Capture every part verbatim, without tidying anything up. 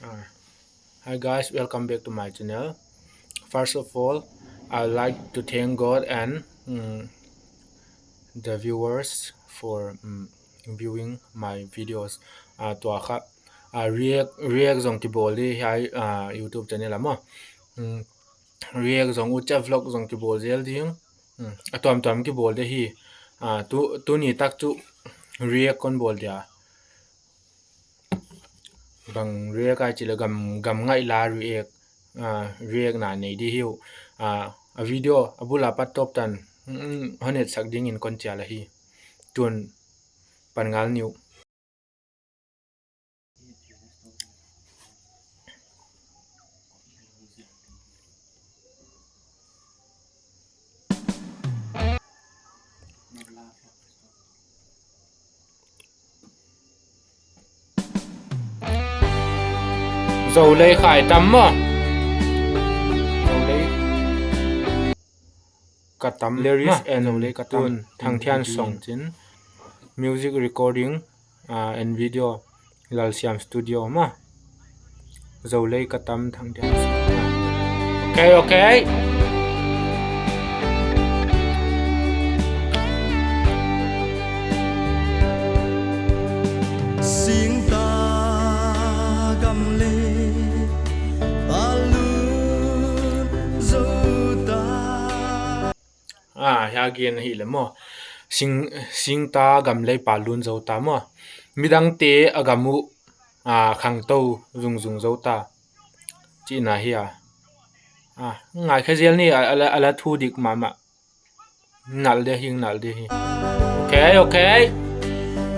Ah, hi guys, welcome back to my channel. First of all, I'd like to thank God and, mm, the viewers for, mm, viewing my videos. Ah, tua kha, ah, react, react zong kibawl di hiai, ah, YouTube channel ah maw. Mm, react zong, ucha vlog zong kibawl zel ding. Mm, a tuamtuam kibawl di hi. Ah, tu, tuni tak cu react kon bawl dia. Bang react ai cih leh gam, gam ngaih la react, ah, react na nei di hi uh. Ah, a video a bul a pat tawp tan, mm, hon etsak dingin kon cial ahi. Tun pan ngal ni uh. Zolei khai tam maw? Zolei ka tam, lyrics and Zolei ka tam, tune, Thang Thian song cin. Music recording, ah, and video, Lalsiam Studio maw. Zolei ka tam, Thang Thian song. Okay, okay. Singta gam lei palun zo ta. Ah, hiah gen ahi leh maw. Sing, singta gam lei palun zo ta maw. Midangte a gam uh, ah, khangto zungzung zo ta. Cihna hi a. Ah, ngaikhia zel ni, a, a la, a la thu dik mahmah. Nal dia hi, nal dia hi. Okay, okay.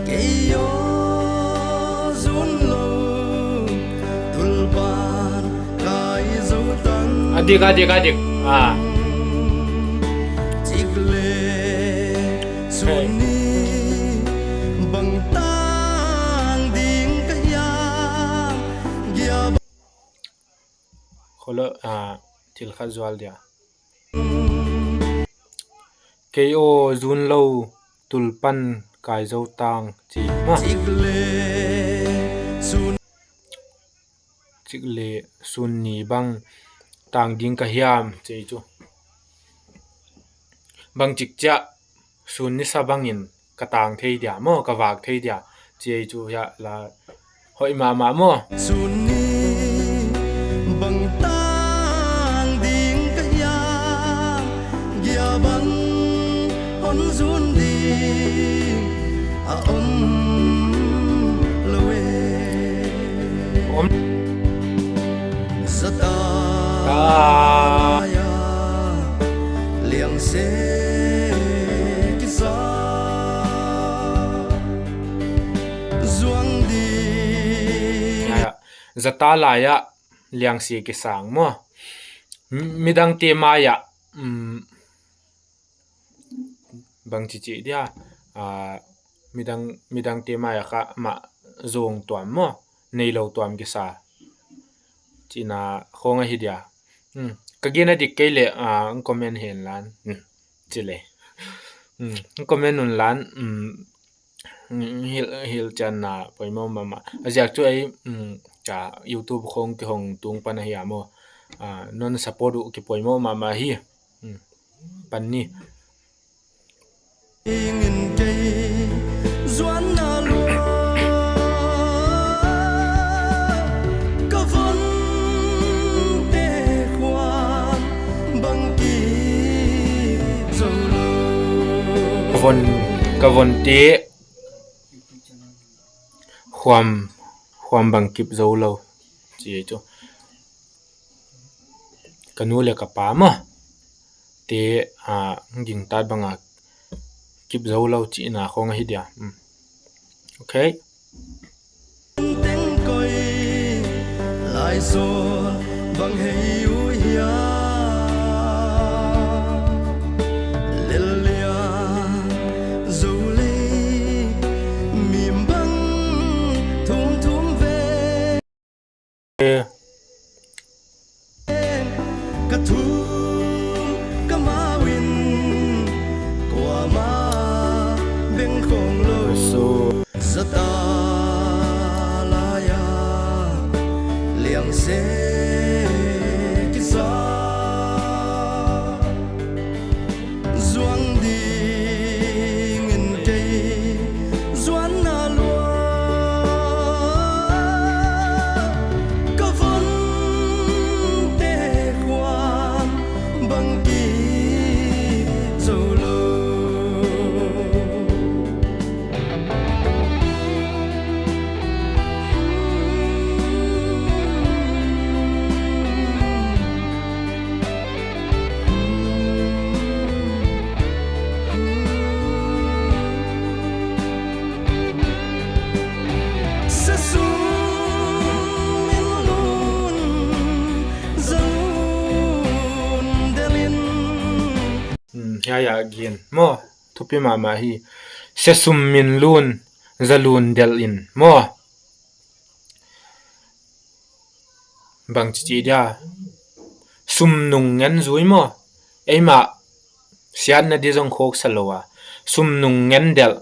Kei aw zun lo tulpan kai zo tang. A dik, a dik, a dik. Ah. Cik le sun ni bang tang ding ka hiam. Gia ba. Kholo, ah, thil khat zual dia. Kei aw zun lo tulpan kai zo tang ci. Cik le sun. Cik le sun ni bang tang ding ka hiam ci cu. Bang cik ciah sun nisa bangin ka tang thei dia maw, ka vak thei dia, ci ei cu hiah la hoih mahmah maw. Sun ni bang tang ding ka hiam, gia bang hon zun ding a om lo e. Om. Zata. Ah. Liangse kisa zuang ding. Zata lai-ah liangse kisang maw? Midangte mai-ah, um, bang cici dia, ah, midang, midangte mai-ah kha mah zong tuam maw? Nei lo tuam kisa. Cihna khong ahi dia. Hmm. Ka gen a dik kei leh, ah, comment hen lan. Hmm. Ci le. Hmm. Comment un lan. Hmm. Hmm. Hil, hil cianna poimawh mahmah. A ziak cu ei, hmm, ka YouTube khong kihong tung pan ahi a maw. Ah, non support uh kipoimawh mahmah hi. Hmm. Pan ni. Ingin kei zuan na lua ka von te khuam bang kip zo lo. Ka von, ka von te khuam, khuam bang kip zo lo. Ci ei cu. Ka nu le ka pa maw? Te, ah, gingtat banga kip zo lo cihna khong ahi dia. Hmm. Okay. Teng koi lai sawn bang hei uh hiam. Lel liang zo lei mim bang thum thum ve. Ka thum ka mau in kuamah beng khong lo. Zata lai-a Zuang dingin kei zuan na lua, ka vonte khuan bang kip zo lo. Sesum min lun zalun delin. Hmm, hiai a gen maw, thupi mahmah hi. Sesum min lun zalun delin maw. Bang cici dia, sum nung ngen zui maw. Eimah siatna di zong khawksa lo a, sum nung ngen delh.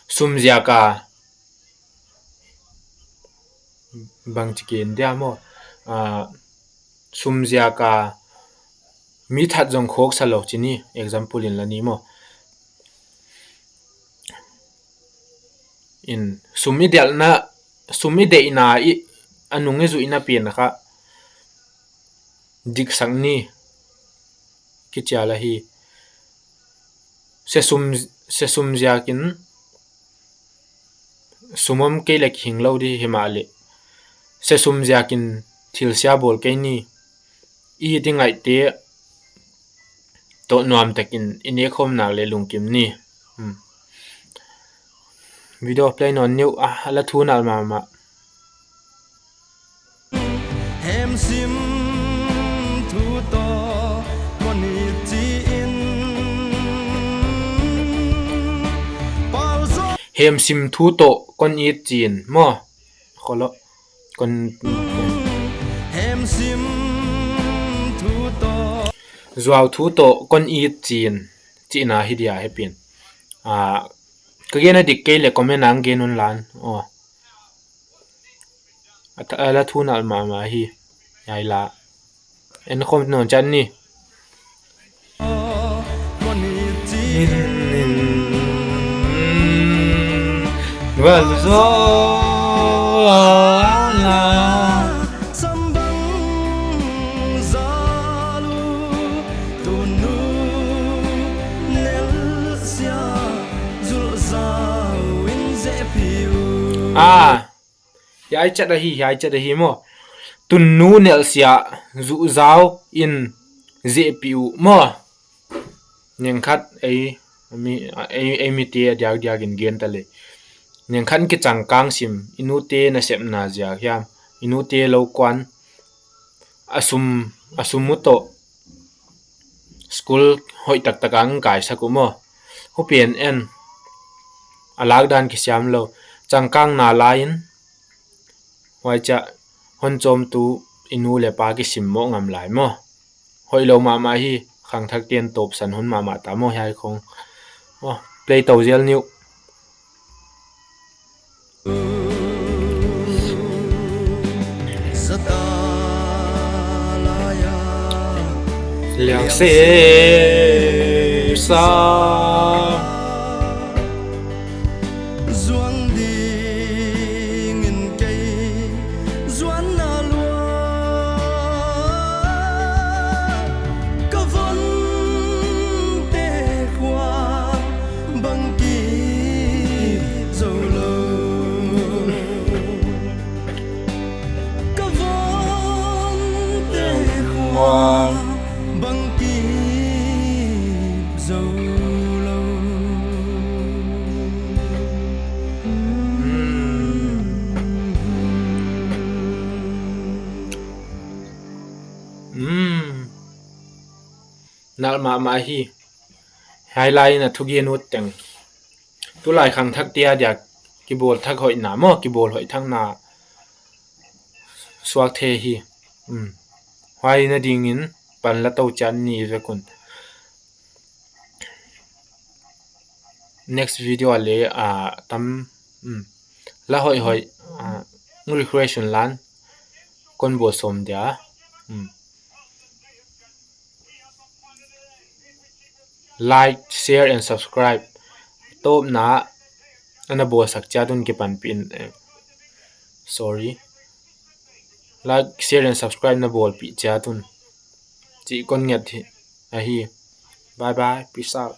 Sum ziaka bang ci gen dia maw. Ah, sum ziaka mi that zong khawksa lo ci ni, example in la ni maw. In sum i delhna, sum i deihna i a nung i zuihna pen kha diksak ni, kicial ahi. Sesum, sesum ziakin sum om kei le kihing lo di hi mah leh, sesum ziakin thilsia bawl kei ni. I di ngaihte tawh nuamtakin i nekhawm nak le lungkim ni. Hmm. Video play nawn ni uh a, a la thu nal mahmah. Hemsim thu tawh kon it ci-in pau zo. Hemsim thu tawh kon it ci-in maw. Kholo. Kon hemsim thu tawh, zuau thu tawh kon it ci-in, cihna hi dia hepin. Ah, ka gen a dik kei le comment ah gen un lan. Oh. A tha-, a la thu nal mahmah hi. Hiai la en khawm nawn ciat ni. Ah, hiai ciat ahi, hiai ciat ahi maw. Tunnu nelhsiah zuhzau in zehpih uh maw. Nengkhat ei, mi, ei, ei mite a diakdiakin gen ta le. Nengkhat kicangkang sim, i nute nasepna ziak hiam, i nute lo kuan, a sum, a sum uh tawh school hoih taktak ang kaisak uh maw. Hupen en a lakdan kisiam lo. Cangkang na lai-in huai ciah hon cawmtu i nu le pa kisimmawh ngam lai maw. Hoih lo mahmah hi, khangthakte in tawpsan hun mahmah ta maw hiai khong. Aw, play to zel ni uh. Liang se sa. Zuang dingin kei zuan na lua, ka vonte khua bang kip zo lo. Ka vonte khua bang kip zo lo. Nalh mahmah hi. Hiai lai-in a thugen ut teng tulai khangthakte a dia kibawl thak hoihna maw, kibawl hoih thakna suak thei hi. Huai nadingin pan la to ciat ni vek un. Next video a le a tam la hoihhoih request un lan. kon bawl sawm dia. Hmm. Like, share and subscribe. Tawpna a na bawlsak ciat un kipanpih in, eh, sorry. Like, share and subscribe na bawlpih ciat un cih kon nget hi, ahi. Bye bye, peace out.